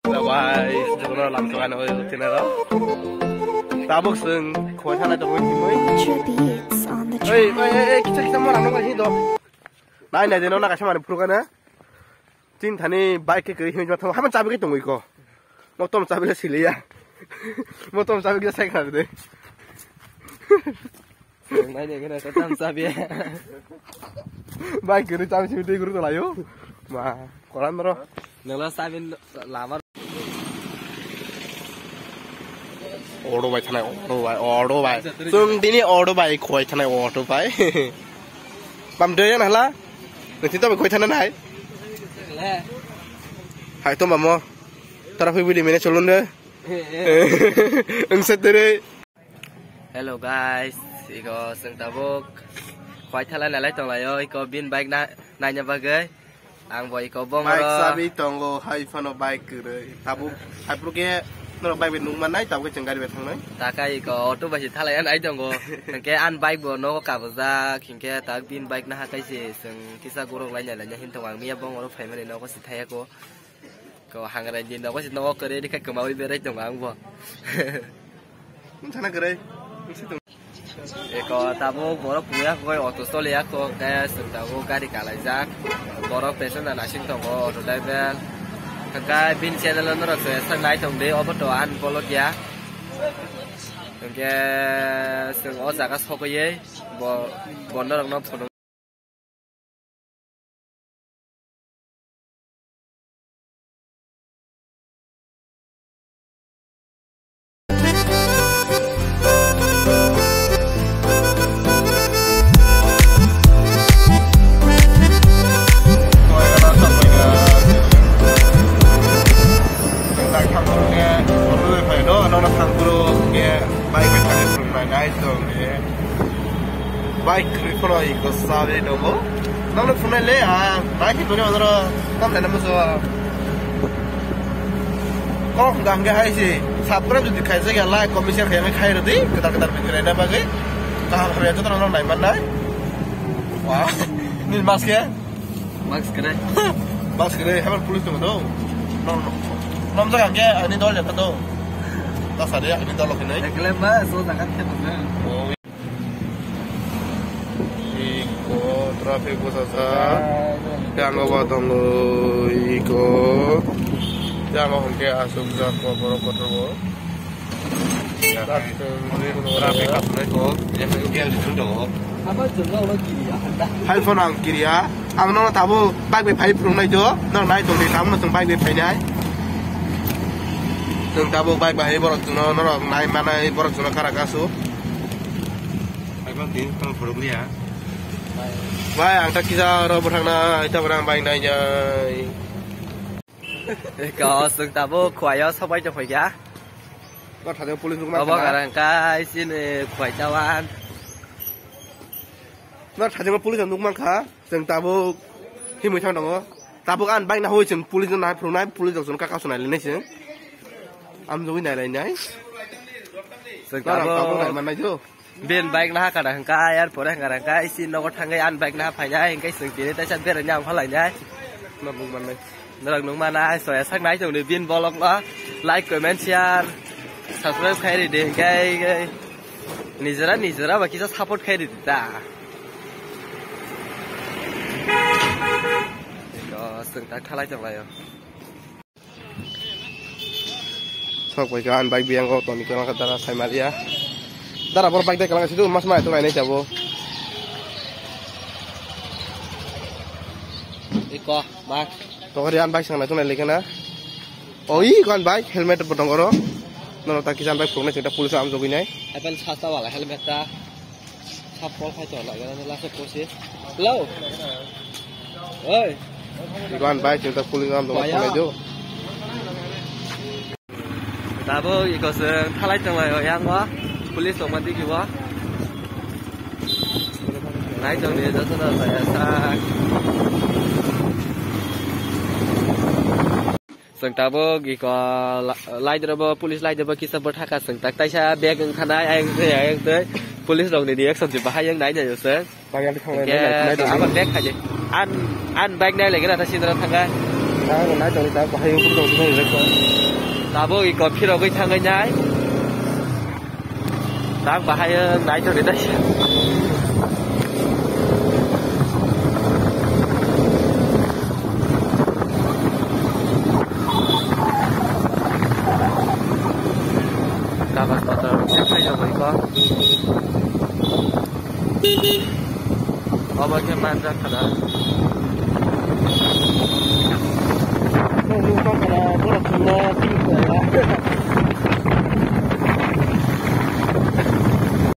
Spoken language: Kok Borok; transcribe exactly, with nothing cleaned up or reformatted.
Hello guys, jotono lamsok ano oi tinaro. Tabuk seng khoi thanai tongoi himoi. Ultra beats on the track. Oi, oi, oi, oi, kicha, kicha, mora nong hi do. Nai, nai, deno na kaisa mani phuru kana. Tin thani bike ke kiri himoi thong. Haman chabi ke tongoi ko. Motom chabi le siliya. Motom chabi ke sai khna de. Nai de gana tam sabi. Bai guru tam si twi guru to layo. Ma, koran ro. Nangla sabi lama. Auto bai thanai, auto bai, auto bai. Chung dini auto bai khoi thanai, auto bai. Bam de na hala. Nang tito bai khoi thanai nai. Hai to mamo. Tara phi bidi mene cholun de. Ang sa tere. Hello guys, iko seng tabuk khwai thala nalai tonglaio, iko bin bike na naina bagwi. Ang bo iko bong bike ro. Sabi tongo, hai phano bike kwrwi. Tabuk, hai phuruke norok bike bai nung mannai, tabuk chwng gari bai thangnai. Taka iko auto bai se thalai nai tongo. Hingke an bike bo nogo kabujak, hingke tak bin bike naha kaise chwng kisa gorok laina laina hin tongo. Ang miya bong oro phaimani nogo se thayako. Ko hangrai di nogo si nogo kwrwi rikha kwmawi berai tongo ang bo. Wng thana kwrwi. Wng si tong. Eko tabuk borok puya koi auto choliya kok ke chwng tabuk gari kalaijak. Borok passenger nasing tongo auto driver. Hwnkhe bini channel o norok se sak nai tong di obo to an bolok ya. Hwnkhe chwng o jaga sogwi bo bo norok no photo. Bike bai thangwi phunuknai nai tong ni. Bike kwrwi phano iko sabi tongo. Nokno phunai le ha, nai ki toni odoro tam le namu so. Kok hwnkha hwnkhe hai se subscribe jodi khaijak ya, like, comment, share khaiyangwi khai rwdi, kwtal kwtal video naina bagwi. Kaham hamya jotono nai mannai. Wah, nini mask ya? Mask kwrwi. Mask kwrwi, habar police tongo do. Nom, nom. Nom jaga ke ani dol jata do. Ta sade ani dol hinai. Ekle ma so jaga ke tongo. Oh. Iko traffic bwsajak. Yang obo tongo iko. Yang hwnkhe aswk jak borok kotor bo. Hai phano ang kiriya. Ang nono tabuk bike bai phai phunuknai do. Norok nai tongdi, tabukno chwng bike bai phainai. Chwng tabuk bike bai borok chwngno, norok nai manai borok chwngno kara kasu. Bai, ang ta kisa oro bwthaknai, tabuk ang bike nainai. Eko, chwng tabuk khwlai o sobai tongphaikha. Nor thajak police nukmang kha. Obo garang kai chini khwlai tawan. Nor thajak police nukmang kha. Chwng tabuk himwi thang tongo. Tabuk ang bike nahui chwng police no nahai phunuknai, police rok chwng kaka sunai lainai chwng. Amjogwi nai lainai. Chwng tabuk nai mannai jo. Bin bike naha kada hwnkha, yar pore hwnkha hwnkha, isi nogo thangwi ani bike naha phainai, hwnkhe chwng tini teisa beraina ongkhorlainai. Norok nukmannai. Norok nukmana, soya sak nai tongdi bin bolok no. Like, comment, share, subscribe khai ridi, hwnkhe, hwnkhe nijora, nijora ba kisa support khai ridi ta. Eko, chwng tak thalai tonglaio. Sok bai ka an bike biang ko toni kala ka dara sai maria. Dara bor bike de kala ka sidu mas mai to nai chabo. Iko bak. To kari an bike sang nai to nai lekena. O i ko an bike helmet bo dong oro. Nono ta kisan bike phuknai sita police am jogwi nai. Apple sasta wala helmet ta. Sap call khai to, lagena ni last post. Hello. Oi. Iban bai, chwng ta police am dong, phone do. Tabuk iko chwng thalai tonglaio yang o. Police tongma digi o. Nai tong ni joto no saya sak. Chwng tabuk iko la-, light rwbo, police light rwbo kisa bwthaka chwng tak taisa bag wng thanai ayang twi ayang twi police rokni reaction se bahai wng nai nai chwng. Bang yang thang nai nai nai. Abo bag khai de. An, an bike nai lagi na ta sindra thanga. Nang nai tong ta bahai wng tong nai nai. Tabuk iko phirogwi thangwi nai. Tak bahai nai to dai. Kabar kotor khe phai rogwi ko. Obo khe manjak khada.